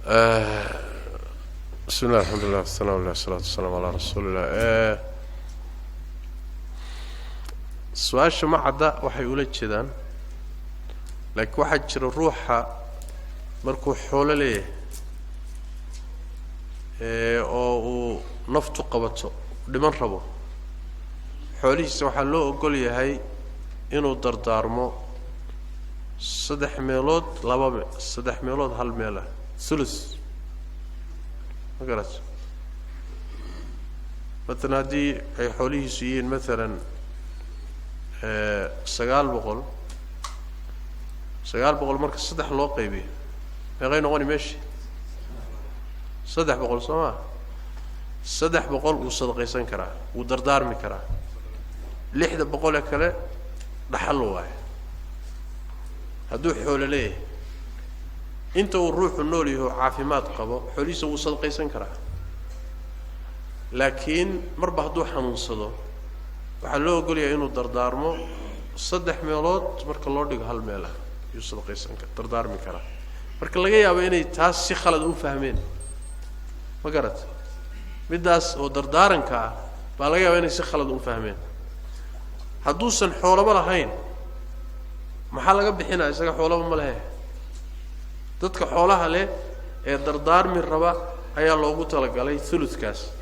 Bismi llah, alxamdulilah, wasalaam lah, wasalaatu wasalaamu calaa rasuuli illah. Su-aasha ma cadda waxay ula jeedaan, laakiin waxaa jira ruuxa markuu xoolo leeyahay oo uu naftu qabato, dhiman rabo, xoolihiisa waxaa loo ogol yahay inuu dardaarmo saddex meelood laba me saddex meelood hal meel ah, thuluth. Ma garat? Matalan haddii ay xoolihiisu yihiin maalan 900, 900 marka saddex loo qaybiyo, meeqay noqoni meeshi? 300, soo maa? 300 wuu sadaqaysan karaa, wuu dardaarmi karaa. 600ee kale dhaxal waayo. Hadduu xoolo leeyahay, inta uu ruuxu nool yaho, caafimaad qabo, xoolihiisa wuu sadaqaysan karaa. Laakiin marba hadduu xanuunsado, waxaa loo ogolyahay inuu dardaarmo saddex meelood marka loo dhigo hal meel ah ayuu sadaqaysan kara, dardaarmi karaa. Marka laga yaabo inay taas si khalad u fahmeen, ma garat? Middaas oo dardaaranka ah baa laga yaaba inay si khalad u fahmeen. Hadduusan xoolaba lahayn, maxaa laga bixinaa? Isaga xoolaba ma lehe. Dadka xoolaha leh ee dardaarmi raba ayaa loogu talagalay thuludkaas.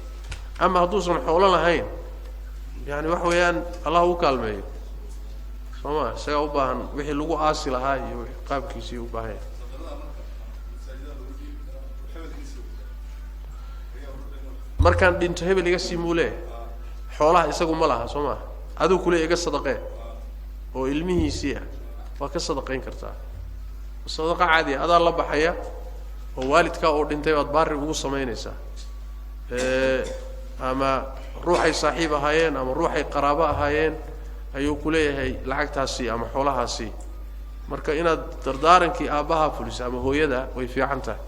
Ama hadduusan xoolo lahayn, yani waxa weeyaan, Allah u kaalmeeyo, soo ma? Isagaa u baahan wixii lagu aasi lahaa iyo qaabkiisii u baahan yahay. Markaan dhinto hebel iga sii muule, xoolaha isagu ma laha, soo maa? Adigu kule iga sadaqee oo ilmihiisii ah, waa ka sadaqayn kartaa. Sadaqa caadiya adaa la baxaya oo waalidkaa oo dhintay baad baari ugu samaynaysaa, ama ruuxay saaxiib ahaayeen ama ruuxay qaraabo ahaayeen ayuu ku leeyahay lacagtaasi ama xoolahaasi. Marka inaad dardaarankii aabbahaa fuliso ama hooyada way fiican tahay,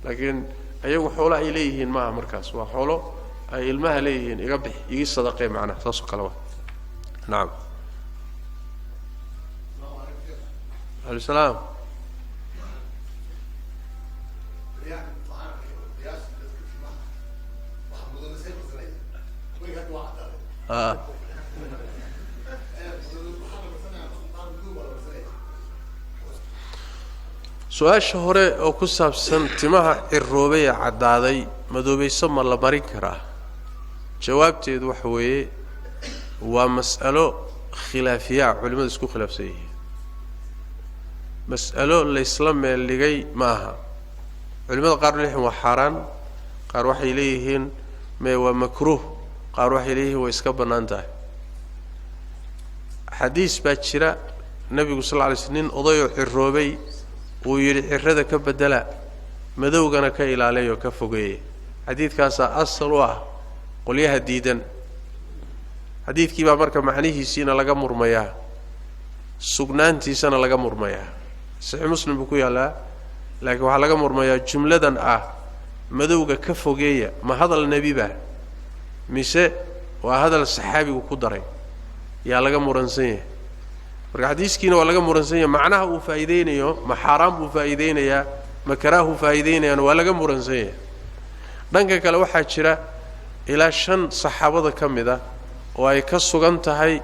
laakiin ayagu xoolo ay leeyihiin maaha. Markaas waa xoolo ay ilmaha leeyihiin, iga bix, igi sadaqee, macnaha saas oo kale wa. Nacam, alay salaam. Su-aasha hore oo ku saabsan timaha ciroobay ee caddaaday, madoobayso ma la marin karaa? Jawaabteedu waxa weeye, waa mas'alo khilaafiya ah, culimadu isku khilaafsan yihiin. Mas'alo laysla meel dhigay ma aha. Culimada qaar waxay leeyihin waa xaaraan, qaar waxay leeyihiin me waa makruuh, qaar waxay leeyihiin way iska bannaan tahay. Xadiis baa jira nebigu sal lla lay sl nin odayoo ciroobay uu yidhi cirada ka beddela, madowgana ka ilaaliya oo ka fogeeye. Xadiidkaasaa asal u ah qolyaha diidan. Xadiidkii baa marka macnihiisiina laga murmayaa, sugnaantiisana laga murmayaa. Saxiix Muslim buu ku yaallaa, laakiin waxaa laga murmayaa jumladan ah madowga ka fogeeya, ma hadal nebiba mise waa hadal saxaabigu ku daray? Yaa laga muransan yahay. Marka xadiiskiina waa laga muransan yahay, macnaha uu faa'iideynayo ma xaaraan buu faa'iideynayaa, ma karaahuu faa'iideynayaana, waa laga muransan yahay. Dhanka kale waxaa jira ilaa shan saxaabada ka mid ah oo ay ka sugan tahay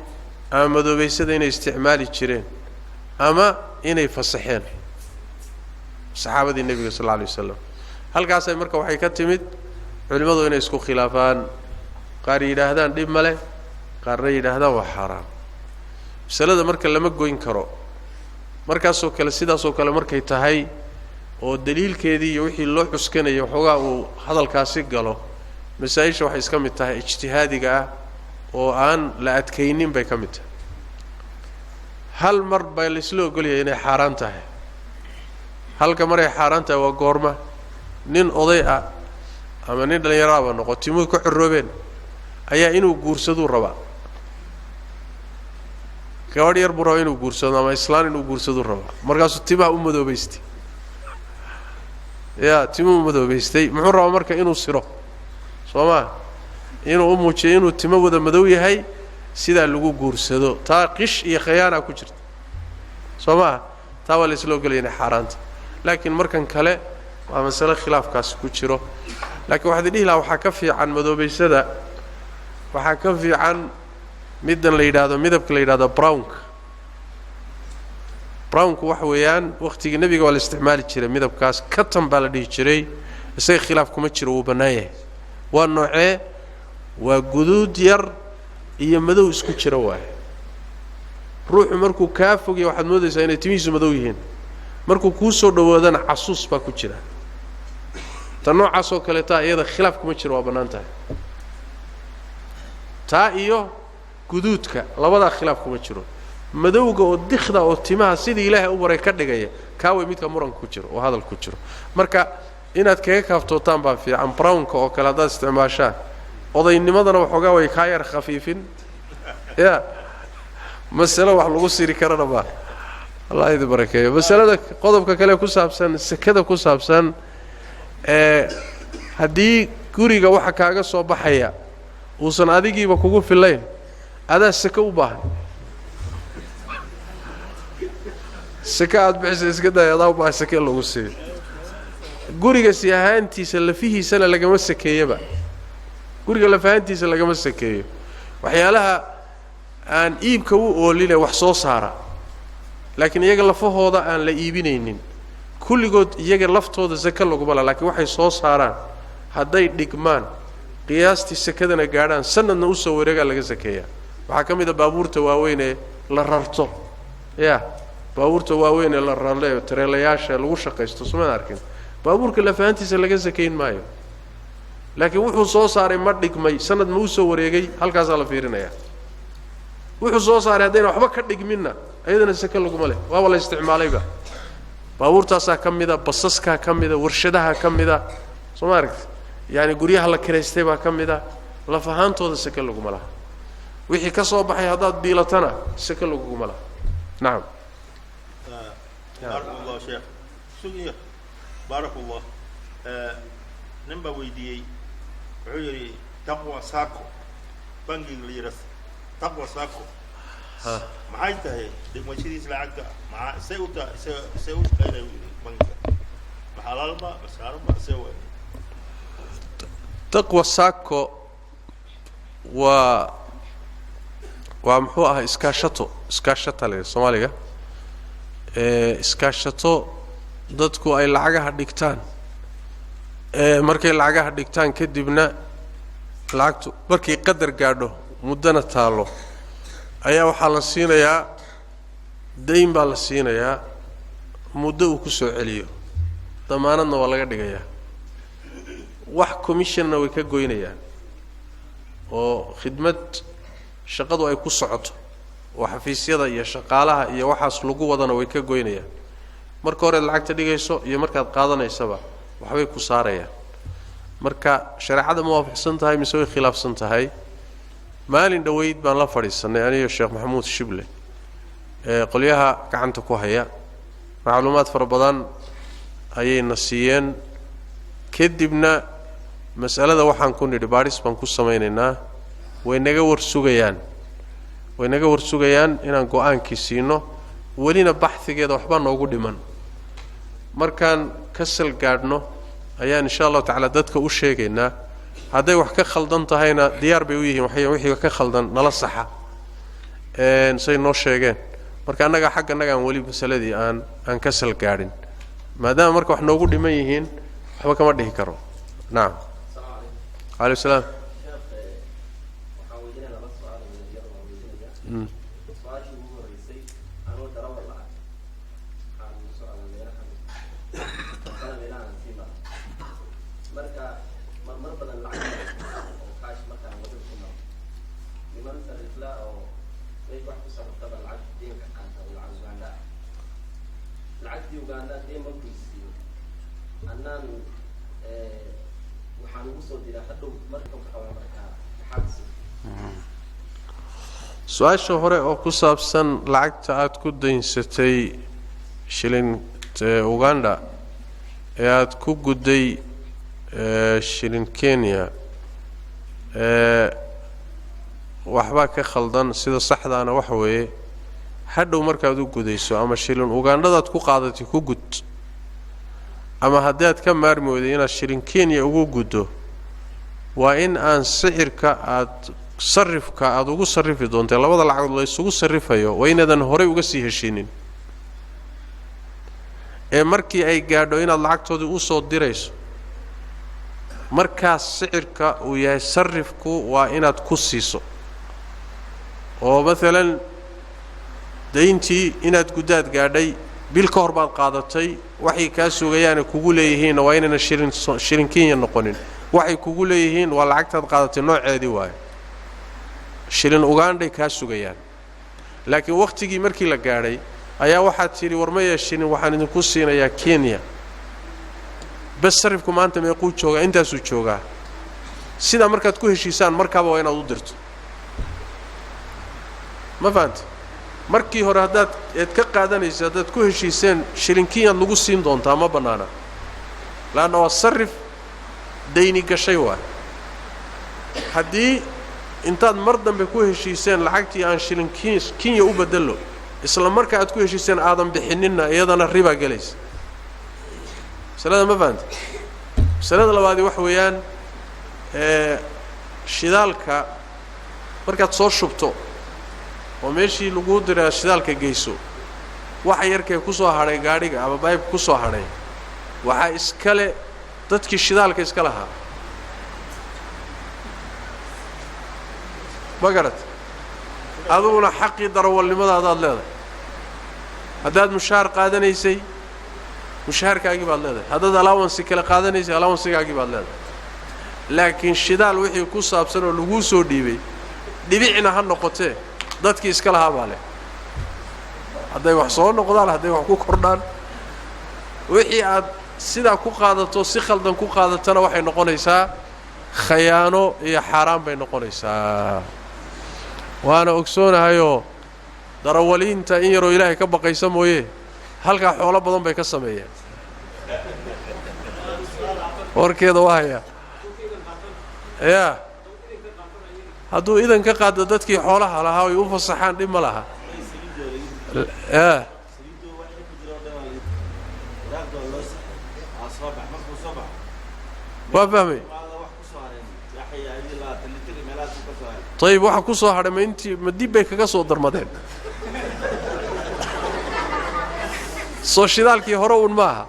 ama madoobaysada inay isticmaali jireen ama inay fasaxeen, saxaabadii nebiga sal alla alay wasalam. Halkaasay marka waxay ka timid culimmadu inay isku khilaafaan, qaar yidhaahdaan dhib ma leh, qaarna yidhaahdaan waa xaaraam. Masalada marka lama goyn karo. Markaasoo kale, sidaasoo kale markay tahay oo daliilkeedii iyo wixii loo cuskanayay waxoogaa uu hadalkaasi galo, masaa-isha waxay iska mid tahay ijtihaadiga ah oo aan la adkaynin bay ka mid tahay. Hal mar baa laisla ogolyahay inay xaaraan tahay. Halka maray xaaraan tahay waa goorma? Nin oday ah ama nin dhallinyaraaba noqo, timuhu ka coroobeen, ayaa inuu guursaduu rabaa. Gabadh yar buu rabaa inuu guursado ama islaan inuu guursaduu rabaa. Markaasuu timaha u madoobaystay, ya timuhu u madoobaystay. Muxuu rabaa marka? Inuu siro, soo maa? Inuu u muujiyo inuu timo wada madow yahay, sidaa lagu guursado. Taa qish iyo khayaanaa ku jirta, soo maa? Taa waa laisla ogolaya inay xaaraanta. Laakiin markan kale waa masale khilaafkaasi ku jiro. Laakiin waxaad idhihi lahaa waxaa ka fiican madoobaysada, waxaa ka fiican middan la yidhaahdo midabka la yidhahdo brownka. Brownku waxa weeyaan wakhtigii nebiga waa la isticmaali jiray midabkaas, katan baa la dhihi jiray, isaga khilaaf kuma jiro, wuu bannaan yahay. Waa noocee? Waa guduud yar iyo madow isku jira waaye. Ruuxu markuu kaa fogaya waxaad moodaysaa inay timihiisu madow yihiin, markuu kuu soo dhowaadana casuus baa ku jira. Ta noocaas oo kaleetaa iyada khilaaf kuma jiro, waa bannaan tahay. Taa iyo guduudka labadaa khilaaf kuma jiro. Madowga oo dikhda oo timaha sidii Ilaahay u baray ka dhigaya, kaa way midka muranka ku jiro oo hadal ku jiro. Marka inaad kaga kaaftootaan baa fiican. Brownka oo kale haddaad isticmaashaan, odaynimadana waxoogaa way kaa yar khafiifin. Ya masalo wax lagu siri karana maa. Allah idin barakeeyo. Masalada qodobka kale ku saabsan sekada ku saabsan, ee haddii guriga waxa kaaga soo baxaya uusan adigiiba kugu filayn, adaa seke u baahan. Seke aada bixisa iska daaya, adaa u baahan seke in lagu siiyo. Guriga si ahaantiisa lafihiisana lagama sakeeyaba, guriga laf ahaantiisa lagama sakeeyo. Waxyaalaha aan iibka u ooline wax soo saara, laakiin iyaga lafahooda aan la iibinaynin, kulligood iyaga laftooda sake laguma laha. Lakiin waxay soo saaraan hadday dhigmaan, qiyaastii sakadana gaadhaan, sanadna usoo wareegaa laga sakeeyaa. Waxaa ka mid a baabuurta waaweyn ee la rarto, ya baabuurta waaweyn ee la rarle, tareelayaasha lagu shaqaysto, somaan arkin. Baabuurka lafahantiisa laga sakayn maayo, laakiin wuxuu soo saaray ma dhigmay, sanad ma usoo wareegay, halkaasaa la fiirinaya. Wuxuu soo saaray haddayna waxba ka dhigminna, iyadana sake laguma leh, waaba la isticmaalayba. Baabuurtaasaa ka mida, basaskaa ka mida, warshadaha ka mida, soo ma aragti, yaani guryaha la kiraystay baa ka mida. Laf ahaantooda sake laguma laha. Wixii ka soo baxay haddaad biilatana sake laguguma laha. Nacam. Baarak Allah sheekh sugiya, baarak Allah. Nin baa weydiiyey, wuxuu yidhi Taqwa Sacco, bangiga la yidhaa Taqwa Sacco, maxay tahay dhigmashadiis lacagta? Maxaa say u tahay, say u shaqeynaya bangiga? Ma xalaalba masaarba see waay? Taqwa Sacco waa muxuu ahaa iskaashato, iskaashata la Soomaaliga, iskaashato dadku ay lacagaha dhigtaan. Markay lacagaha dhigtaan kadibna lacagtu markay qadar gaadho, muddana taallo, ayaa waxaa la siinayaa dayn baa la siinayaa muddo uu ku soo celiyo, damaanadna waa laga dhigayaa, wax commissionna way ka goynayaan oo khidmad shaqadu ay ku socoto oo xafiisyada iyo shaqaalaha iyo waxaas lagu wadana way ka goynayaan. Marka horead lacagta dhigayso iyo markaad qaadanaysaba waxbay ku saarayaan. Marka shareecada ma waafaqsan tahay mise way khilaafsan tahay? Maalin dhoweyd baan la fadhiisanay aniyo Sheekh Maxamuud Shible ee qolyaha gacanta ku haya, macluumaad fara badan ayayna siiyeen. Kadibna mas'alada waxaan ku nidhi baadhis baan ku samaynaynaa, way naga warsugayaan, way naga warsugayaan inaan go-aankii siino. Welina baxhigeeda waxbaa noogu dhiman. Markaan ka sal gaadhno ayaan insha allahu tacaala dadka u sheegaynaa. Hadday wax ka khaldan tahayna diyaar bay u yihiin, waxay wixii ka khaldan nala saxa say noo sheegeen. Marka annaga xagga annagaan weli masaladii aan ka sal gaadhin, maadaama marka wax noogu dhiman yihiin waxba kama dhihi karo. Nacam, alaykum salaam. Waxaan weydiinaya laba su-aal oo yar waan weydiinaya. Su-aashii ugu horeysay, anoo darawal ah waxaan socdaa meelahan, haddana meelahan sii mara. Marka marmar badan lacag oo kaash markaan wadada ku maro, niman sarifla oo meesha wax ku sarraftaba lacag deen ka qaata oo lacag Uganda ah, lacagtii Uganda deen markuu siiyo, annaan waxaan ugu soo diraa hadhow marka ka qabaa. Markaa maxaad si Su-aasha hore oo ku saabsan lacagta aada ku daynsatay shilin Uganda ee aada ku gudday shilin Kenya, waxbaa ka khaldan. Sida saxdaana waxa weeye, hadhow markaad u gudayso ama shilin Ugandhadaad ku qaadatay ku gud. Ama haddaad ka maarmi weydo inaad shilin Kenya ugu guddo, waa in aan sicirka aad sarifka aada ugu sarrifi doontay labada lacagood la isugu sarrifayo, waa inaadan horey uga sii heshiinin. Ee markii ay gaadho inaad lacagtoodii usoo dirayso, markaas sicirka uu yahay sarifku waa inaad ku siiso. Oo maalan dayntii inaad guddaad gaadhay, bil ka hor baad qaadatay, waxay kaa sugayaane kugu leeyihiinna waa inayna shilin Kenya noqonin. Waxay kugu leeyihiin waa lacagtaad qaadatay nooceedii waayo, shilin Ugandhay kaa sugayaan. Laakiin wakhtigii markii la gaadhay ayaa waxaad tidhi, war maya, shilin waxaan idinku siinayaa Kenya bes. Sarifku maanta meequu joogaa? Intaasuu joogaa. Sidaa markaad ku heshiisaan, markaaba waa inaad u dirto. Ma fahanta? Markii hore haddaad eed ka qaadanaysa, haddaad ku heshiiseen shilin Kenyaad lagu siin doontaa, ma bannaana, leanna waa sarif dayni gashay waay. Haddii intaad mar dambe ku heshiiseen lacagtii aan shilin Kenya u bedelo, isla marka aad ku heshiiseen aadan bixininna, iyadana ribaa gelaysa. Masalada ma fahanta? Masalada labaadi waxa weeyaan, shidaalka markaad soo shubto oo meeshii laguu diraa shidaalka geyso, waxa yarkee ku soo hadhay gaadhiga ama baybka ku soo hadhay waxaa iskale dadkii shidaalka iska lahaa. Ma garat? Adiguna xaqii darawalnimadaadaad leedahay. Haddaad mushaar qaadanaysay, mushaharkaagii baad leedahay. Haddaad allowansi kale qaadanaysay, allowansigaagii baad leedahay. Laakiin shidaal wixii ku saabsan oo laguu soo dhiibay, dhibicna ha noqotee, dadkii iska lahaa baa leh. Hadday wax soo noqdaan, hadday wax ku kordhaan, wixii aad sidaa ku qaadato, si khaldan ku qaadatana, waxay noqonaysaa khayaano iyo xaaraan bay noqonaysaa. Waana ogsoonahayoo darawaliinta in yaroo Ilaahay ka baqaysa mooye, halkaa xoolo badan bay ka sameeyeen. Warkeeda waa hayaa. Yaa hadduu idan ka qaado dadkii xoolaha lahaa oy u fasaxaan, dhib ma laha. Ya waa fahmay. Ayib, waxa ku soo hadhay ma intii ma dib bay kaga soo darmadeen? Soo shidaalkii hore uun maaha,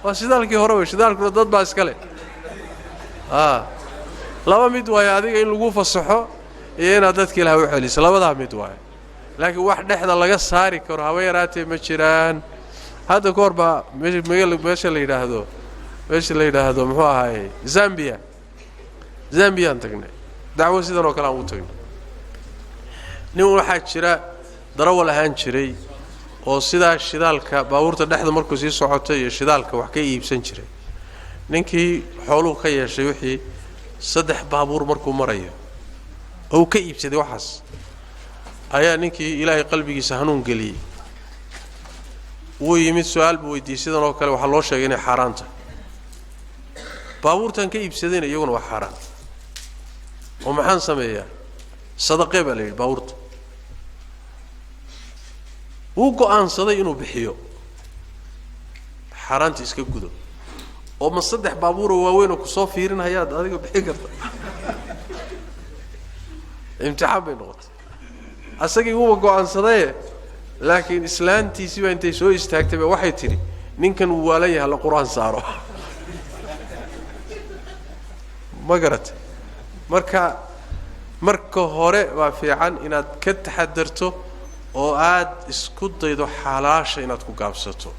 waa shidaalkii hore wey. Shidaalkuna dad baa iska leh. A laba mid waayo, adiga in lagu fasaxo iyo inaad dadka Ilaah u celiso, labadaa mid waayo. Laakiin wax dhexda laga saari karo haba yaraatee ma jiraan. Hadda ka hor baa meesha la yidhaahdo, meesha la yidhaahdo muxuu ahaaye, Zambia, Zambiyaan tagnay, dacwo sidan oo kale aan u tagnay. Nin waxaa jira darawal ahaan jiray oo sidaa shidaalka baabuurta dhexda markuu sii socotay iyo shidaalka wax ka iibsan jiray. Ninkii xooluhu ka yeeshay wixii 3 baabuur markuu marayo oo uu ka iibsaday waxaas, ayaa ninkii Ilaahay qalbigiisa hanuun geliyey. Wuu yimid, su-aal buu weydiiyey sidan oo kale. Waxaa loo sheegay inay xaaraan tahay baabuurtan ka iibsadayna, iyaguna waa xaaraan. Oo maxaan sameeyaa? Sadaqee baa la yidhi baabuurta. Wuu go'aansaday inuu bixiyo, xaaraanta iska gudo. Oo ma 3 baabuuroo waaweyn oo kusoo fiirinhayaad adiga bixin karta? Imtixaan bay noqotay. Asagii wuuba go'aansadaye, laakiin islaantiisii baa intay soo istaagtay ba waxay tidhi, ninkan wuu waalan yahay, la qur-aan saaro. Ma garatay? Marka marka hore baa fiican inaad ka taxadarto oo aad isku daydo xalaasha inaad ku gaabsato.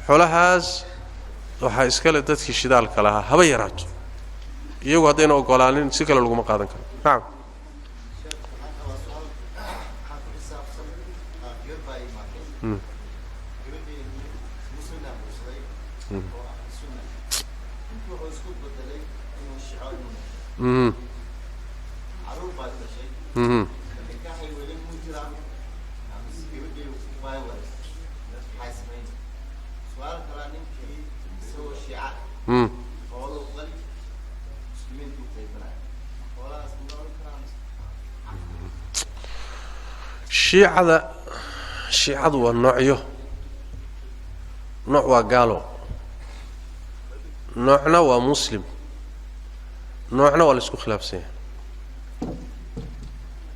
Xoolahaas waxaa iskale dadkii shidaalka lahaa, haba yaraato, iyagu haddayna ogolaanin si kale laguma qaadan karo. Nacam. Shiicada, shiicadu waa noocyo. Nooc waa gaalo, Noocna waa muslim, noocna waa la isku khilaafsan yahay.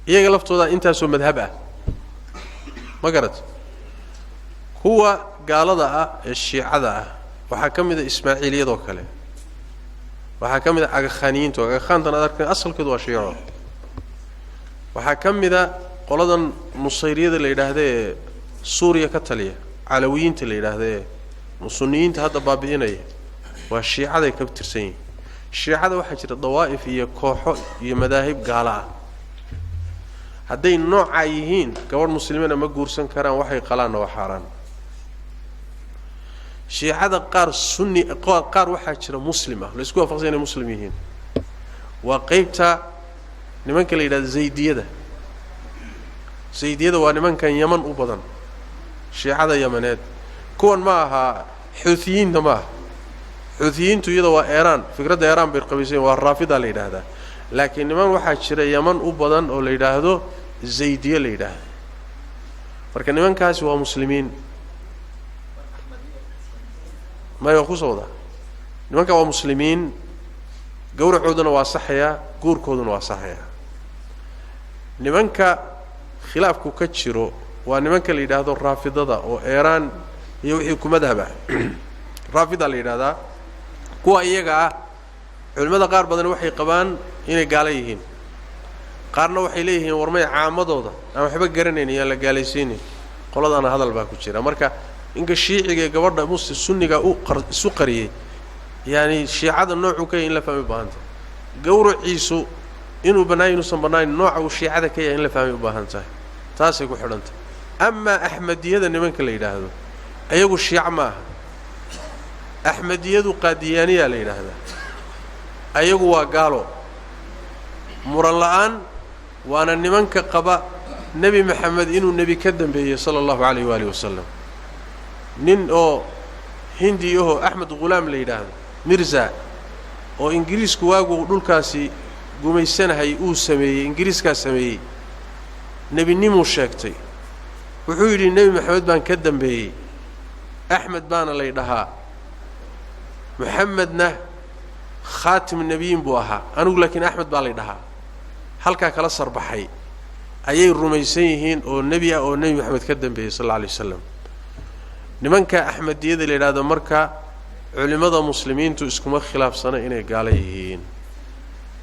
Iyaga laftooda intaasoo madhab ah, ma garat? Kuwa gaalada ah ee shiicada ah waxaa ka mid a Ismaaciiliyadoo kale, waxaa ka mid a Agakhaaniyiinta. Agakhaantan ad arka asalkeedu waa shiico. Waxaa ka mid a qoladan Nusayriyada la yidhaahda ee Suuriya ka taliya, Calawiyiinta la yidhaahda ee Sunniyiinta hadda baabi'inaya, waa shiicaday ka tirsan yihiin. Shiicada waxaa jira dawaa'if iyo kooxo iyo madaahib gaala ah. Hadday noocaa yihiin, gabadh muslimina ma guursan karaan, waxay qalaanna waa xaaraan. Shiicada qaar sunni, qaar waxaa jira muslim ah, la isku waafaqsan inay muslim yihiin. Waa qeybta nimanka la yidhahdo Zaydiyada. Zaydiyada waa nimankan Yaman u badan, shiicada Yamaneed. Kuwan ma aha Xuutiyiinta, ma aha Xuutiyiintu, iyada waa Eeraan, fikradda Eeraan bay qabaysayen, waa Raafida la yidhaahdaa. Laakiin niman waxaa jira Yaman u badan oo la yidhaahdo Zaydiye la yidhaahdo. Marka nimankaasi waa muslimiin. Maya, waa kusoo wadaa. Nimanka waa muslimiin, gawracooduna waa saxayaa, guurkooduna waa saxayaa. Nimanka khilaafku ka jiro waa nimanka la yidhaahdo Raafidada oo Eeraan iyo wixii ku madhab ah, Raafida la yidhahdaa. Kuwa iyaga ah culimmada qaar badan waxay qabaan inay gaalo yihiin, qaarna waxay leeyihiin warmay caamadooda aan waxba garanayn iyaan la gaalaysiinin. Qoladaana hadal baa ku jira. Marka ninka shiiciga ee gabadha mus sunniga u isu qariyey, yaani shiicada noocuu ka yahay in la fahmay u baahan tahay. Gawraciisu inuu bannaay inuusan bannayn, nooca uu shiicada ka yahay in la fahmay u baahan tahay, taasay ku xidhan tahay. Amaa Axmediyada nimanka la yidhaahdo, ayagu shiico ma aha. Axmediyadu Qaadiyaaniyaa la yidhaahdaa. Ayagu waa gaalo muran la'aan, waana nimanka qaba Nebi Maxamed inuu nebi ka dambeeyey, sala allahu calayh waaalih wasalam. Nin oo Hindi ahoo Axmed Ghulaam la yidhaahdo Mirza, oo Ingiriisku waagu dhulkaasi gumaysanahay uu sameeyey, Ingiriiskaa sameeyey, nebinimuu sheegtay. Wuxuu yidhi: "Nebi Maxamed baan ka dambeeyey, Axmed baana lay dhahaa, Moxamedna khaatim nebiyiin buu ahaa, anigu laakiin Axmed baa lay dhahaa." Halkaa kala sarbaxay ayay rumaysan yihiin oo nebi ah oo Nebi Maxamed ka dambeeyey, sal alla alay wasalam. Nimanka Axmediyada la yidhahdo marka culimmada muslimiintu iskuma khilaafsana inay gaalo yihiin.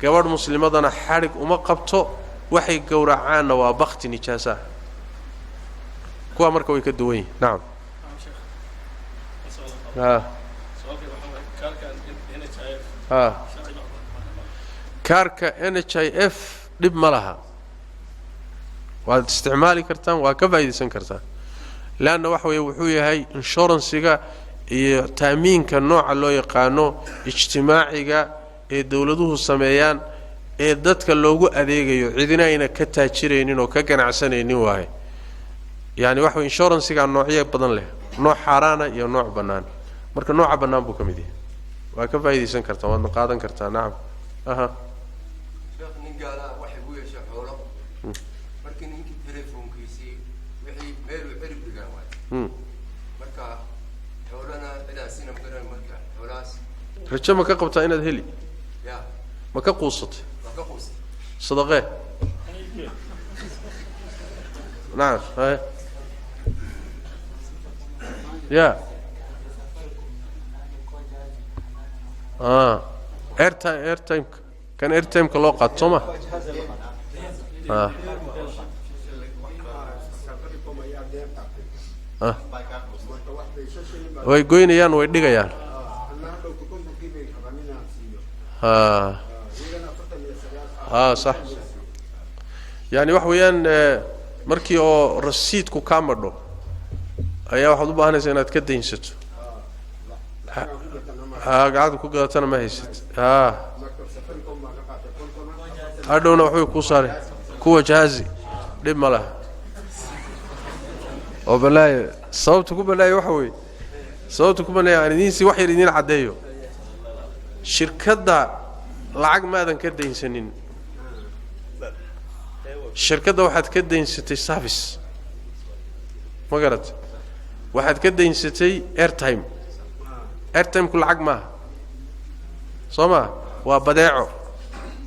Gabadh muslimadana xadhig uma qabto, waxay gowracaanna waa bakti nijaasa ah. Kuwaa marka way ka duwan yihin. Nacam. A a kaarka NHIF dhib ma laha, waad isticmaali kartaan, waa ka faa'iidaysan kartaan, leanna waxa weeye wuxuu yahay insurance-iga iyo taamiinka nooca loo yaqaano ijtimaaciga ee dowladuhu sameeyaan ee dadka loogu adeegayo, cidina ayna ka taajiraynin oo ka ganacsanaynin waaye. Yani waxa wey insurance-igaa noocyo badan leh, nooc xaaraana iyo nooc bannaan. Marka nooca bannaan buu ka mid yahay, waa ka faa'iidaysan kartaan, waadna qaadan kartaa. Nacam, aha. Sheekh, nin gaalaa waxay ku yeeshay xoolo. Markii ninkii telefoonkiisii wixii meeluu cirib dhigaan waay. Marka xoolana cidaasina magaran, marka xoolahaas. Rajo ma ka qabtaa inaad heli? Ya. Ma ka quusatay? Waa ka quustay. Sadaqee. Nacam, haye, ya airtime, airtimeka kan airtimeka loo qaato soo ma a a way goynayaan, way dhigayaan. A a sax. Yani waxa weeyaan markii oo rasiidku kaa madho ayaa waxaad u baahanaysaa inaad ka daynsato, ha gacanta ku gadatana ma haysat, a hadhowna waxbay kuu saare kuwa jahaazi. Dhib ma laha oo balaayo. Sababta ku balaaya waxa weeye, sababta ku balaaya aan idiin si wax yar idiin caddeeyo. Shirkadda lacag maadan ka daynsanin, shirkadda waxaad ka daynsatay service, ma garat? Waxaad ka daynsatay airtime. Airtimeku lacag maaha. Soo maa waa badeeco,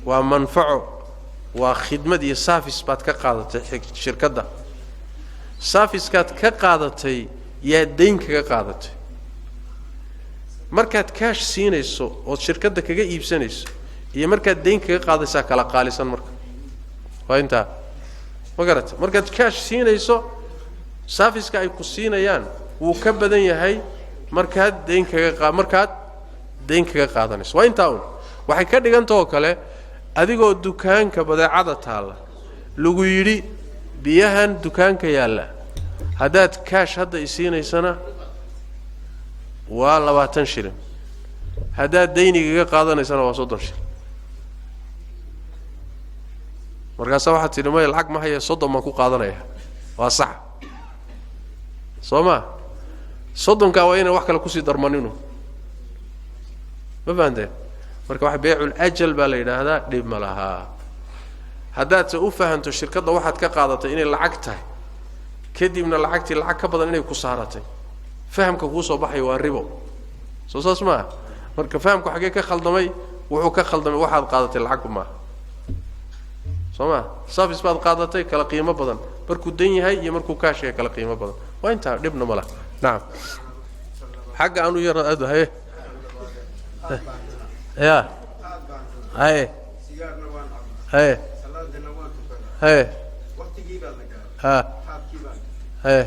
waa manfaco, waa khidmad iyo saafis baad ka qaadatay shirkadda. Saafiskaad ka qaadatay yaa dayn kaga qaadatay. Markaad kaash siinayso ood shirkadda kaga iibsanayso iyo markaad dayn kaga qaadaysaa kala qaalisan. Marka waa intaa, ma garata? Markaad kaash siinayso saafiska ay ku siinayaan wuu ka badan yahay markaad dayn kaga markaad dayn kaga qaadanayso. Waa intaa un. Waxay ka dhigantahoo kale adigoo dukaanka badeecada taalla lagu yidhi biyahan dukaanka yaalla haddaad kaash hadda isiinaysana waa 20 shilin, haddaad daynigaga qaadanaysana waa 30 shilin. Markaasaa waxaad tidhi maya lacag ma haya, 30 baan ku qaadanaya. Waa sax soo maa? 30-kaa waa inaan wax kale kusii darmaninu. Ma fahanteen? Marka waxa beecul ajal baa la yidhaahdaa, dhib ma lahaa. Haddaadse u fahanto shirkadda waxaad ka qaadatay inay lacag tahay, kadibna lacagtii lacag ka badan inay ku saaratay, fahamka kuu soo baxaya waa ribo. Soo saas maaha? Marka fahamku xaggee ka khaldamay? Wuxuu ka khaldamay waxaad qaadatay lacagku maaha. Soo maa? Safis baad qaadatay kala qiimo badan markuu dan yahay iyo markuu kaash yahay kala qiimo badan. Waa intaa, dhibna ma laha. Nacam, xagga aanu yar aad haye ya haye haye haye ha haye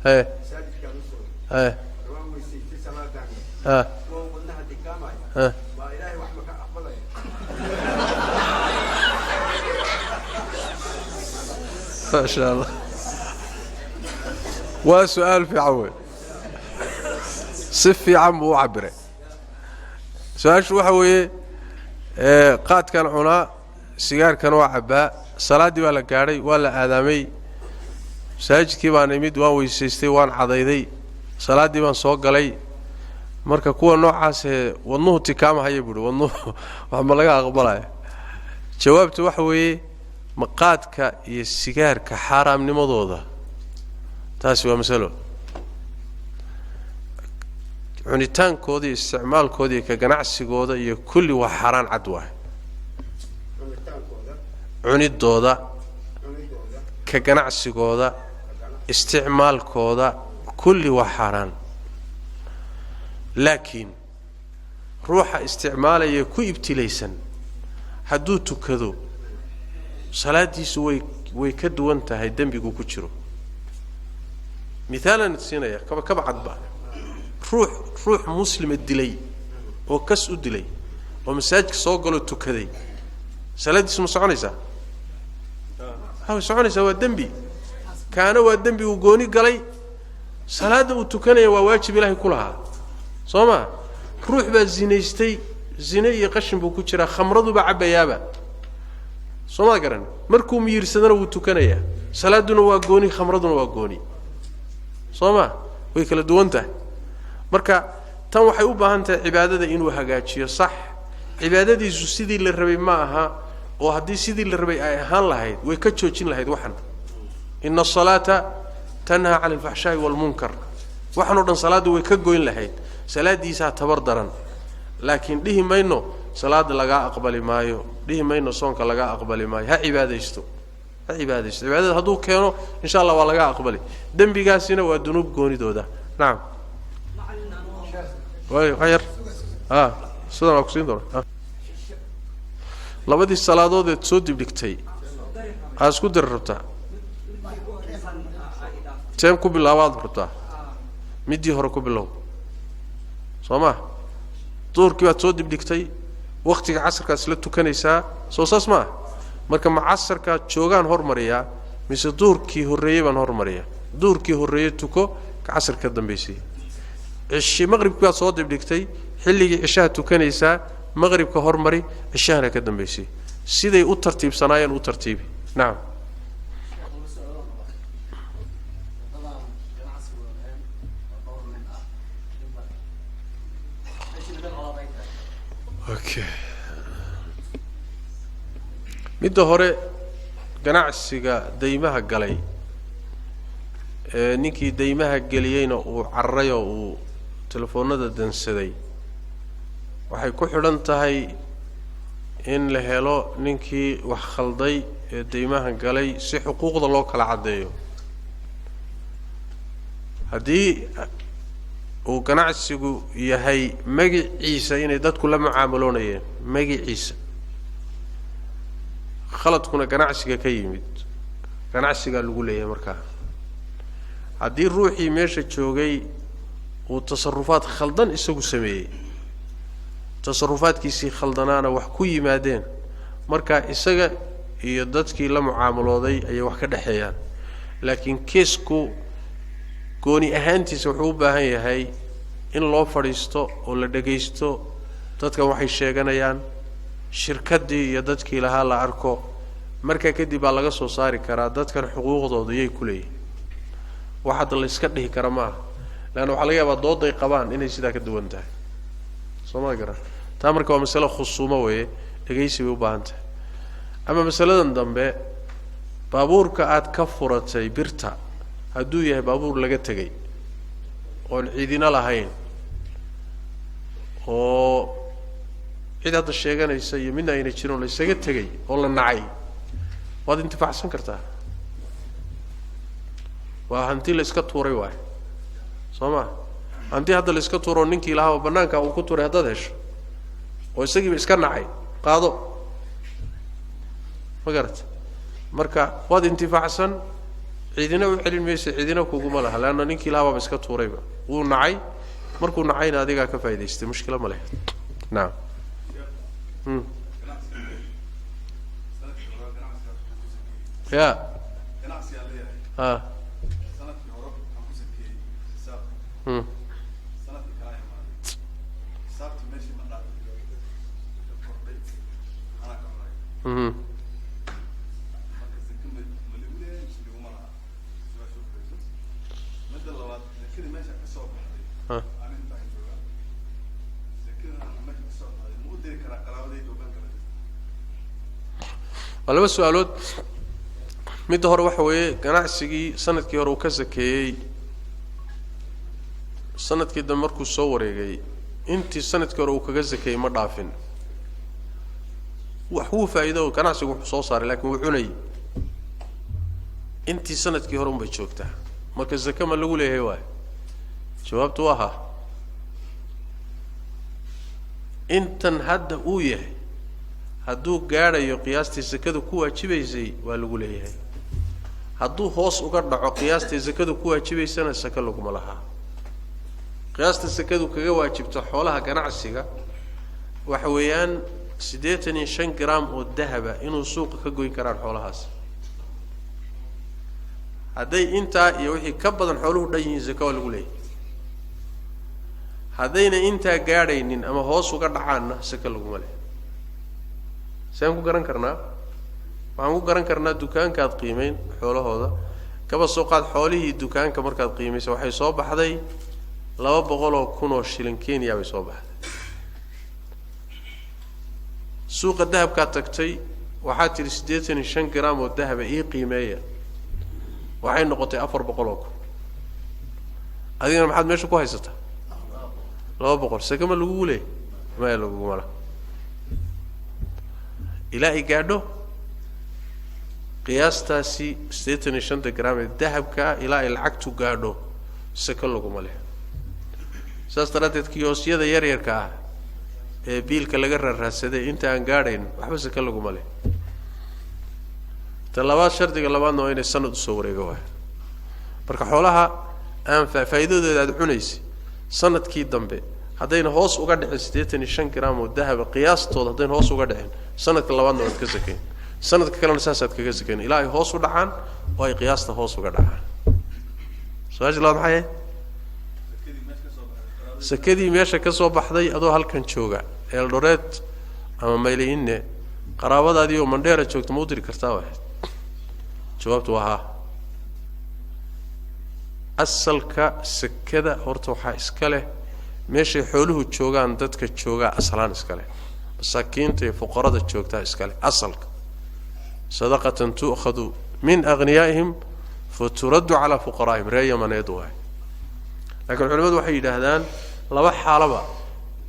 haye haye ha ha. Maasha Allah, waa su-aal fiican wey, si fiican buu u cabiray. Su-aashu waxa weeye, qaadkan cunaa, sigaarkan waa cabbaa, salaaddii baa la gaadhay, waa la aadaamay, masaajidkii baan imid, waan weysaystay, waan cadayday, salaaddii baan soo galay. Marka kuwa noocaasee wadnuhu tikaama haya buuhi, wadnuhu wax ma laga aqbalaya? Jawaabtu waxa weeye, maqaadka iyo sigaarka xaaraamnimadooda taasi waa masalo. Cunitaankooda iyo isticmaalkooda iyo ka ganacsigooda iyo kulli waa xaaraan cad waay. Cunidooda, ka ganacsigooda, isticmaalkooda kulli waa xaaraan. Laakiin ruuxa isticmaalaya ku ibtilaysan hadduu tukado salaadiisu way ka duwan tahay dembigu ku jiro. Mithaalan siinaya kaba kaba cadba, ruux muslima dilay oo kas u dilay oo masaajidka soo galoo tukaday, salaadiisu ma soconaysaa? Ha, way soconaysaa. Waa dembi kaana, waa dembi uu gooni galay. Salaadda uu tukanaya waa waajib ilaahay ku lahaa. Soo maa? Ruux baa zinaystay, zine iyo qashin buu ku jiraa, khamraduba cabbayaaba. Soo maa garan? Markuu miyirsadana wuu tukanayaa, salaadduna waa gooni, khamraduna waa gooni. Soo maa? Way kala duwan tahay. Marka tan waxay u baahan tahay cibaadada inuu hagaajiyo. Sax, cibaadadiisu sidii la rabay ma aha, oo haddii sidii la rabay ay ahaan lahayd way ka joojin lahayd waxan. Ina asalaata tanhaa cani alfaxshaa'i waalmunkar, waxan o dhan salaaddu way ka goyn lahayd. Salaaddiisaa tabar daran, laakiin dhihi mayno salaada lagaa aqbali maayo, dhihi mayno soonka lagaa aqbali maayo. Ha cibaadaysto, ha cibaadaysto. Cibaadada hadduu keeno insha allah waa lagaa aqbali. Dembigaasina waa dunuub goonidooda. Nacam, yar sidan waa kusiin doona. Labadii salaadood eed soo dibdhigtay aa isku diri rabtaa, teen ku bilaabaad rabtaa? Middii hore ku bilow. Soo maa? Duhurkii baad soo dibdhigtay, waktiga casarkaad isla tukanaysaa. Soo saas maaha? Marka ma casarkaad joogaan hormariyaa mise duhurkii horreeyey baan hormariyaa? Duhurkii horreeye tuko, ka casarka ka dambaysay. Cishi maqribkii baad soo dibdhigtay, xilligii cishaha tukanaysaa, maqribka hormari, cishahana ka dambaysay. Siday u tartiibsanaayeen u tartiibi. Nacam. Okay, midda hore ganacsiga daymaha galay ee ninkii daymaha geliyeyna uu cararay oo uu telefoonada dansaday, Waxay ku xidhan tahay in la helo ninkii wax khalday ee deymaha galay si xuquuqda loo kala caddeeyo. Haddii uu ganacsigu yahay magiciisa inay dadku la mucaamaloonayeen magiciisa, khaladkuna ganacsiga ka yimid, ganacsigaa lagu leeyahay. Markaa haddii ruuxii meesha joogay uu tasarufaad khaldan isagu sameeyey, tasarufaadkiisii khaldanaana wax ku yimaadeen, markaa isaga iyo dadkii la mucaamalooday ayay wax ka dhexeeyaan. Laakiin keesku gooni ahaantiisa wuxuu u baahan yahay in loo fadhiisto oo la dhegaysto dadkan waxay sheeganayaan, shirkaddii iyo dadkii lahaa la arko. Markaa kadib baa laga soo saari karaa dadkan xuquuqdooda yay ku leeyihin. Wax hadda la iska dhihi kara maaha, leanna waxaa laga yaabaa dooday qabaan inay sidaa ka duwan tahay. Soo ma garan? Taa marka waa masale khusuumo weeye, dhegaysi bay u baahan tahay. Ama masaladan dambe, baabuurka aad ka furatay birta hadduu yahay baabuur laga tegay oon ciidina lahayn oo cid hadda sheeganaysa iyo midna ayna jirin oo la isaga tegay oo la nacay, waad intifaacsan kartaa. Waa hanti la iska tuuray waayo, soo ma? Hanti hadda la iska tuuroo ninkii lahaaba banaanka uu ku tuuray haddaad hesho oo isagiiba iska nacay, qaado. Ma garata? Marka waad intifaacsan, ciidina u celin maysa, ciidina kuguma laha, leanna ninkii lahabaaba iska tuurayba, wuu nacay. Markuu nacayna adigaa ka faa'idaystay, mushkila ma leh. Nacam. Ya a Waa laba su-aalood. Midda hore waxa weeye ganacsigii sanadkii hore uu ka sakeeyey, sanadkii dambe markuu soo wareegay intii sanadkii hore uu kaga sakeeyey ma dhaafin. Wax wuu faa'iido, ganacsigu wuxuu soo saaray, lakin wuu cunayay. Intii sanadkii hore unbay joogtaa. Marka zake ma lagu leeyahay? Waayo, jawaabtu waa ha. Intan hadda uu yahay hadduu gaadhayo qiyaastii sakadu ku waajibaysay, waa lagu leeyahay. Hadduu hoos uga dhaco qiyaastii sakadu ku waajibaysana, sake laguma lahaa. Qiyaasta sakadu kaga waajibto xoolaha ganacsiga waxa weeyaan 85 gram oo dahaba inuu suuqa ka goyn karaan xoolahaas. Hadday intaa iyo wixii ka badan xooluhu dhan yihiin, saka waa lagu leeyahay. Haddayna intaa gaadhaynin ama hoos uga dhacaanna, sake laguma leh. Saan ku garan karnaa? Waxaan ku garan karnaa dukaankaad qiimeyn xoolahooda. Kaba soo qaad xoolihii dukaanka markaad qiimaysa waxay soo baxday 200,000 oo shilin Kenya bay soo baxday. Suuqa dahabkaad tagtay, waxaad tidhi 85 gram oo dahaba ii qiimeeya. Waxay noqotay 400,000. Adigana maxaad meesha ku haysataa? 200. Sakama lagugu leeyay? Maya, laguguma laha ilaa ay gaadho qiyaastaasi 85-ta gram ee dahabkaa. Ilaa ay lacagtu gaadho sako laguma leh. Saas daraaddeed kiyoosyada yaryarka ah ee biilka laga raarraadsaday inta aan gaadhayn waxba sako laguma leh. Ta labaad, shardiga labaadna waa inay sanad usoo wareego waay. Marka xoolaha aan faa'iidadooda aada cunaysa sanadkii dambe haddayna hoos uga dhicin 85 gram oo dahaba qiyaastooda, haddayna hoos uga dhicin, sanadka labaadna waad ka sakayn, sanadka kalena saasaad kaga sakayn ilaa ay hoos u dhacaan oo ay qiyaasta hoos uga dhacaan. Su-aasha labaad maxay ahayd? Sakadii meesha ka soo baxday adoo halkan jooga Eldoret ama Maylayinne, qaraabadaadii oo Mandheera joogta ma u diri kartaa waay? Jawaabtu waa haa. Asalka sakada horta waxaa iska leh meeshay xooluhu joogaan dadka joogaa asalaan iska leh, masaakiinta iyo fuqarada joogtaa iska leh asalka. Sadaqatan tu'khadu min aghniyaa'ihim faturaddu calaa fuqaraa'ihim, ree Yamaneed waay. Laakiin culimadu waxay yidhaahdaan laba xaalaba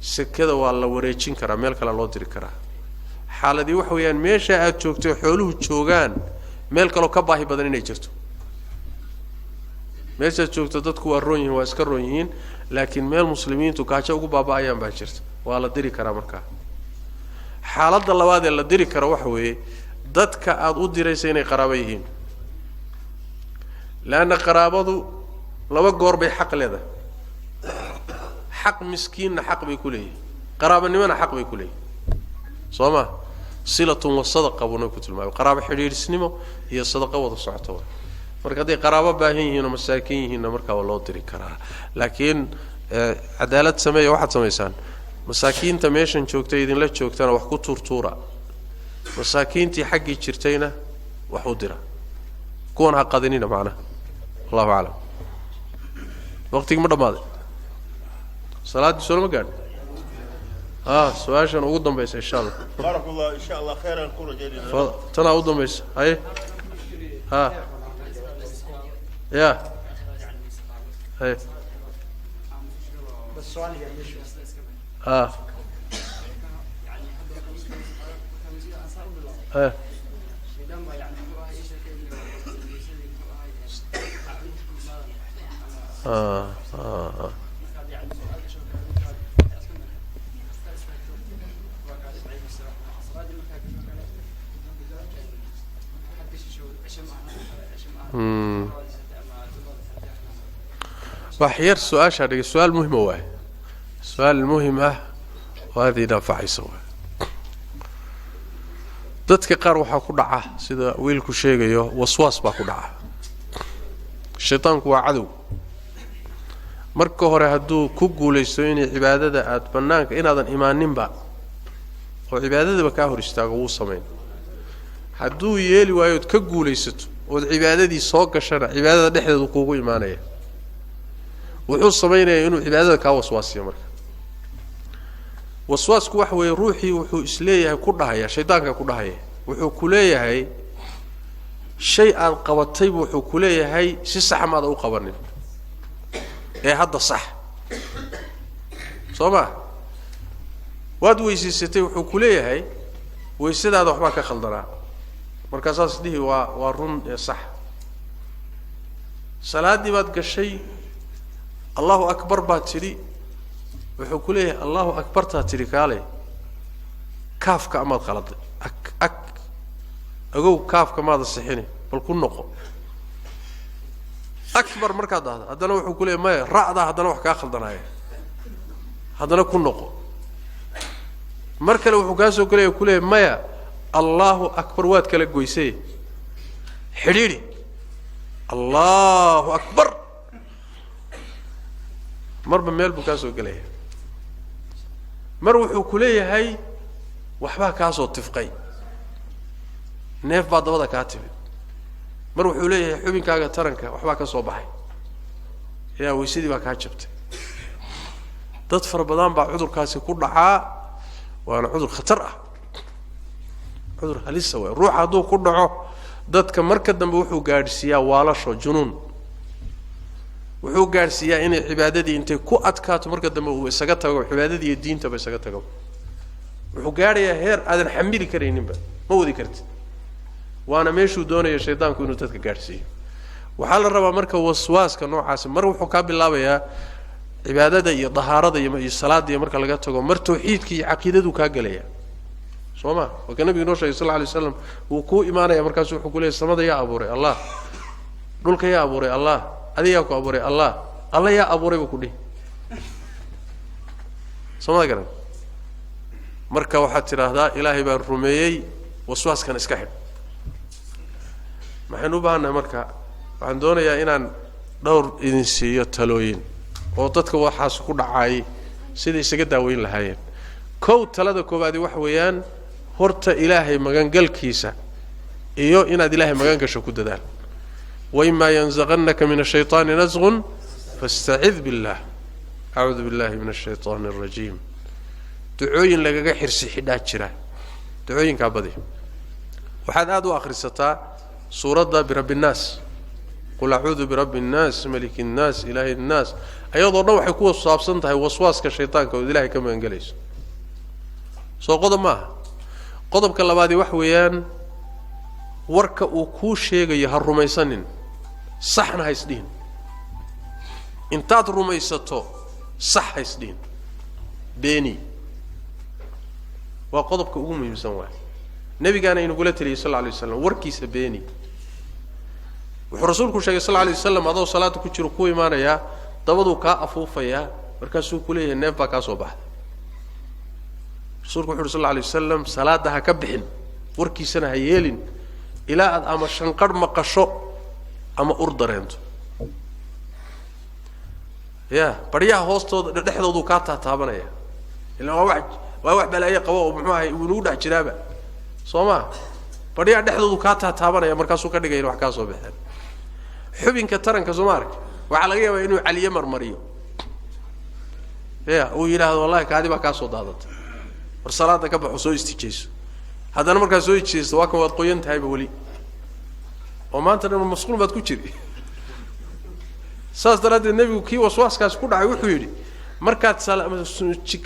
Sekada waa la wareejin karaa, meel kale loo diri karaa. Xaaladii waxa weeyaan meesha aad joogtay xooluhu joogaan meel kaloo ka baahi badan inay jirto. Meeshaad joogto dadku waa roon yihiin, waa iska roon yihiin, laakiin meel muslimiintu gaajo ugu baaba'ayaan baa jirta, waa la diri karaa markaa. Xaaladda labaad ee la diri karo waxa weeye dadka aada u diraysa inay qaraabo yihiin, leanna qaraabadu laba goor bay xaq leedahay. Xaq miskiinna xaq bay ku leeyihin, qaraabanimona xaq bay ku leeyihin. Soo ma silatun wa sadaqa buu nabigu ku tilmaamay, qaraabo xidhiidhisnimo iyo sadaqa wada socoto. Marka hadday qaraabo baahan yihiin oo masaakiin yihiinna markaa waa loo diri karaa. Laakiin cadaalad sameeya, waxaad samaysaan masaakiinta meeshan joogtay idinla joogtana wax ku tuurtuura, masaakiintii xaggii jirtayna wax u dira, kuwan ha qadinina macnaha. Allahu aclam. Waqtigii ma dhammaaday? Salaaddii soo lama gaadhin? Su-aashan ugu dambaysa insha Allah. Baarak Allah, insha Allah khayran ku rajaynayna. Tanaa u dambaysa. Haye, ha ya haye. Ha ha ha ha. Wax yar su-aashaa dhigay, su-aal muhima waay, su-aal muhim ah oo aada ina anfacaysa waay. Dadka qaar waxaa ku dhaca sida wiilku sheegayo, waswaas baa ku dhaca. Shaytaanku waa cadow. Marka hore hadduu ku guulaysto inay cibaadada aada bannaanka inaadan imaaninba oo cibaadadaba kaa hor istaago, wuu samayn. Hadduu yeeli waayo ood ka guulaysato ood cibaadadii soo gashana, cibaadada dhexdeedu kuugu imaanaya. Wuxuu samaynayaa inuu cibaadada kaa waswaasiyo. Marka waswaasku waxa weeye ruuxii wuxuu isleeyahay ku dhahaya, shaydaanka ku dhahaya, wuxuu ku leeyahay shay aad qabataybu wuxuu ku leeyahay si sax maada u qabanin ee hadda sax. Soo ma waad weysaysatay, wuxuu ku leeyahay weysadaada waxbaa ka khaldanaa, markaasaas dhihi waa run ee sax. Salaaddii baad gashay, Allahu akbar baad tidhi, wuxuu ku leeyahay Allahu akbartaa tidhi, kaale kaafka amaad qaladay, ak ak agow kaafka maada sixini, bal ku noqo akbar markaad dhahdo. Haddana wuxuu ku leeyahy maya, ra'daa haddana wax kaa khaldanaya, haddana ku noqo. Mar kale wuxuu kaa soo gelaya ku leeyahy maya, Allahu akbar waad kala goysay, xidhiidhi Allahu akbar. Marba meel buu kaa soo gelaya. Mar wuxuu ku leeyahay waxbaa kaasoo tifqay, neef baa dabada kaa timid. Mar wuxuu leeyahay xubinkaaga taranka waxbaa ka soo baxay, yaa weysadii baa kaa jabtay. Dad fara badan baa cudurkaasi ku dhacaa, waana cudur khatar ah, cudur halisa waay. Ruuxa hadduu ku dhaco dadka marka dambe wuxuu gaadhsiiyaa waalasho, junuun. Wuxuu gaadhsiiyaa inay cibaadadii intay ku adkaato marka dambe uu isaga tago, cibaadadii iyo diintaba isaga tago. Wuxuu gaadhayaa heer aadan xamili karayninba, ma wadi kartid. Waana meeshuu doonaya shaydaanku inuu dadka gaadhsiiyo. Waxaa la rabaa marka waswaaska noocaasi mar wuxuu kaa bilaabayaa cibaadada iyo dahaarada iyo salaada iyo marka laga tago, mar tawxiidka iyo caqiidadu kaa gelaya. Soo ma waa ka nabigu inoo sheegay sal lla alay waslam, wuu kuu imaanaya markaasu wuxuu ku leeyay samada yaa abuuray Allah, dhulka yaa abuuray Allah, adiga yaa ku abuuray Allah, alla yaa abuuray buu ku dhihi. Soomada garan. Marka waxaad tidhaahdaa ilaahay baan rumeeyey, waswaaskan iska xidh. Maxaynu u baahannahay marka? Waxaan doonayaa inaan dhowr idin siiyo talooyin oo dadka waxaas ku dhacaay sida isaga daaweyn lahaayeen. Kow, talada koowaadi waxa weeyaan horta ilaahay magangalkiisa iyo inaad ilaahay magan gasho ku dadaal. Waimaa yanzaqannaka min ashayطaani nasqun fastacid billah, acuudu billahi min ashayطaani alrajiim. Ducooyin lagaga xirsi xidhaa jira, ducooyinkaa badi. Waxaad aada u akhrisataa suuradda birabbi innaas, qul acuudu birabbi innaas, maliki innaas, ilaahi innaas. Ayadoo dhan waxay ku saabsan tahay waswaaska shaytaanka ood Ilaahay ka magangelayso. Soo qodob maaha. Qodobka labaadi wax weeyaan, warka uu kuu sheegayo ha rumaysanin, saxna ha isdhihin. Intaad rumaysato sax ha isdhihin, beeni. Waa qodobka ugu muhiimsan waay. Nabigaana inagula teliyay sal alay waslam warkiisa beeni. Wuxuu rasuulku sheegay sal alay wasalam, adoo salaada ku jiro ku imaanayaa, dabaduu kaa afuufayaa, markaasuu ku leeyahay neef baa kaa soo baxday. Rasuulku wuxu uhi sal alay wasalam, salaadda ha ka bixin, warkiisana ha yeelin ilaa aad ama shanqarh maqasho ama ur dareento. Ya baryaha hoostooda dhexdooduu kaa taataabanaya, ilaa waa wax balaaye qabo oo muxuu ahay uu inagu dhex jiraaba, soo maa? Baryaha dhexdoodu kaa taataabanaya, markaasuu ka dhigaya in wax kaa soo baxeen. Xubinka taranka soo ma ark, waxaa laga yaabaa inuu caliye marmariyo, ya uu yidhaahdo wallahi kaadi baa kaa soo daadatay, war salaada ka baxo, soo istijayso. Haddana markaad soo istijaysto waa kan waad qoyan tahayba weli, oo maanta dhan masquul baad ku jiri. Saas daraaddeed nebigu kii waswaaskaasi ku dhacay wuxuu yidhi, markaad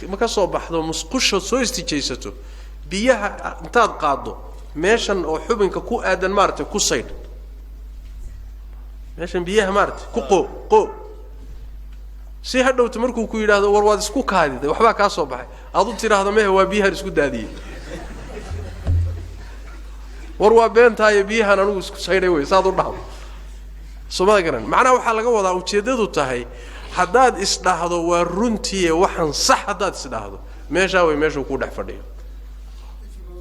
ma ka soo baxdo musqushood soo istijaysato, biyaha intaad qaaddo meeshan oo xubinka ku aadan maaratay ku saydh, meeshan biyaha maaratay ku qo qo, si hadhowta markuu ku yidhaahdo war waad isku kaadiday, waxbaa kaa soo baxay, aad u tidhaahdo mehe waa biyahan isku daadiyey, war waa beentaayo biyahan anugu isku saydhay wey, saad u dhahdo. Soomada garan? Macnaha waxaa laga wadaa ujeeddadu tahay, haddaad isdhahdo waa runtiiye waxaan sax, haddaad isdhahdo meeshaa way meeshuu kuu dhex fadhiyo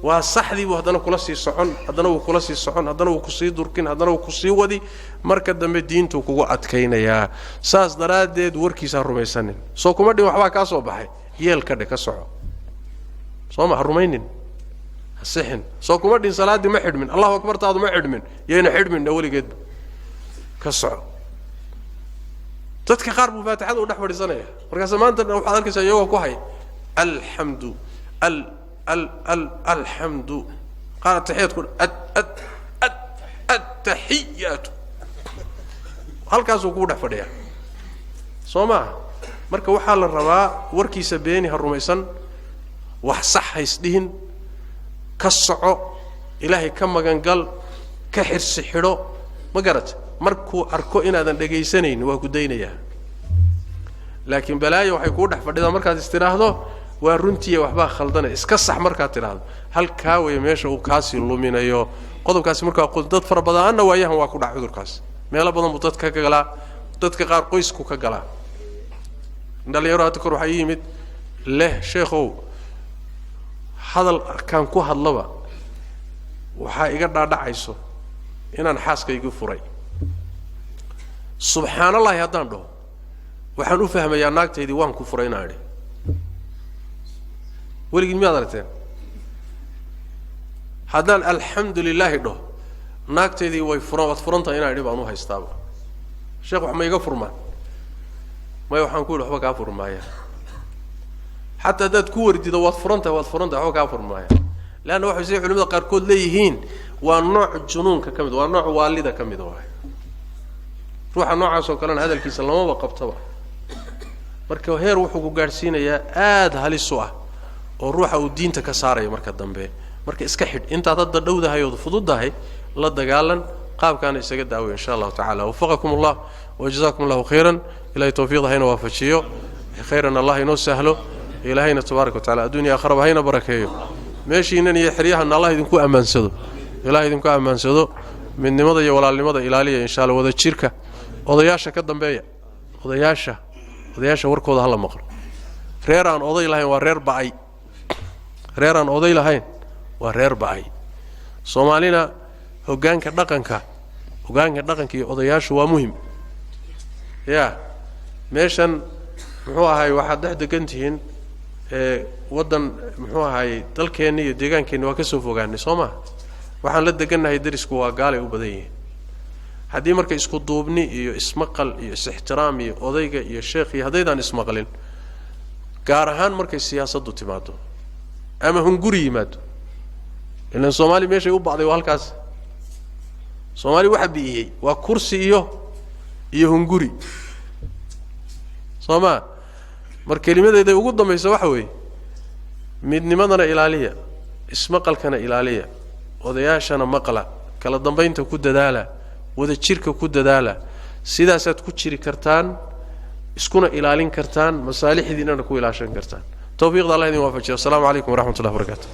waa saxdii buu haddana kula sii socon, haddana wuu kula sii socon, haddana wuu kusii durkin, haddana wuu kusii wadi, marka dambe diintuu kugu adkaynayaa. Saas daraaddeed warkiisa ha rumaysanin. Soo kuma dhin waxbaa kaa soo baxay, yeel ka dhe, ka soco. Soo ma ha rumaynin, ha sixin. Soo kuma dhin salaaddii ma xidhmin, Allahu akbartaadu ma xidhmin, yayna xidhmin dha weligeedba, ka soco. Dadka qaar buu faatixada u dhex fadhiisanaya, markaase maanta dhan waxaad arkaysaa iyagoo ku hay alxamdu al al al alxamdu, qaar ataxiyaadku ad ad ad attaxiyaatu, halkaasuu kugu dhex fadhiyaa. Soo maaha? Marka waxaa la rabaa warkiisa beeni, ha rumaysan, wax sax haysdhihin, ka soco, Ilaahay ka magangal, ka xirsi xidho. Ma garata? Markuu arko inaadan dhegaysanaynin waa ku daynayaa. Laakiin balaayo waxay kuu dhex fadhidaa markaad is tidhaahdo waa runtiiya waxbaa khaldana, iska sax markaad tidhaahdo, halkaa weeye meesha uu kaasii luminayo. Qodobkaasi markaa dad fara badanna waayahan waa ku dhac cudurkaas, meelo badan buu dadka ka galaa, dadka qaar qoysku ka galaa. Dhalinyaro hadda kor waxaa ii yimid leh, sheekhow hadalkaan ku hadlaba waxaa iga dhaadhacayso inaan xaaskaygii furay. Subxaanallahi haddaan dhaho waxaan u fahmayaa naagtaydii waan ku furay inaan idhi. Weligiin miyaad aragteen? Haddaan alxamdu lilaahi dhaho naagtaydii way furan, waad furan tahay inaan idhi baan u haystaaba. Sheekh wax ma iga furmaan? Maya, waxaan ku yidhi waxba kaa furmaaya. Xataa haddaad ku wardido waad furan tahay, waad furan tahay, waxba kaa furmaaya. Leanna waxay siday culimada qaarkood leeyihiin waa nooc junuunka ka mid, waa nooc waalida ka mida waay. Ruuxa noocaas oo kalena hadalkiisa lamaba qabtaba. Marka heer wuxuu ku gaadhsiinayaa aada halis u ah oo ruuxa uu diinta ka saarayo marka dambe. Marka iska xidh intaad hadda dhowdahay ood fududdahay, la dagaalan, qaabkaana isaga daaway insha allahu tacala. Wafaqakum allah wajazakum allahu khayran. Ilahay tawfiiqda hayna waafajiyo, khayran allah inoo sahlo, ilaahayna tabaaraka wa tacala addunya aakharaba hayna barakeeyo. Meeshiinan iyo xeryahanna allah idinku ammaansado, ilahay idinku ammaansado. Midnimada iyo walaalnimada ilaaliya insha alla, wada jirka. Odayaasha ka dambeeya, odayaasha warkooda hala maqlo. Reer aan oday lahayn waa reer ba'ay, reer aan oday lahayn waa reer ba'ay. Soomaalina hoggaanka dhaqanka, hoggaanka dhaqanka iyo odayaashu waa muhim. Ya meeshan muxuu ahay waxaad dhex degan tihiin waddan muxuu ahaayey, dalkeenna iyo deegaankeenna waa ka soo fogaanay, soo maa? Waxaan la degannahay derisku waa gaalay u badan yihiin. Haddii marka isku duubni iyo ismaqal iyo is-ixtiraam iyo odayga iyo sheekh iyo haddaydaan ismaqlin, gaar ahaan markay siyaasaddu timaado ama hunguri yimaado, ilaan soomaali meeshay u ba'day waa halkaas. Soomaali waxa bi'iyey waa kursi iyo hunguri. Soo maa? Mar kelimadeeda ugu dambaysa waxa weeye, midnimadana ilaaliya, ismaqalkana ilaaliya, odayaashana maqla, kala dambaynta ku dadaala, wada jirka ku dadaala. Sidaasaad ku jiri kartaan, iskuna ilaalin kartaan, masaalixdiinana ku ilaashan kartaan. Tawfiiqda Allah idin waafajiyo. Assalaamu calaykum waraxmat ullahi wabarakaatu.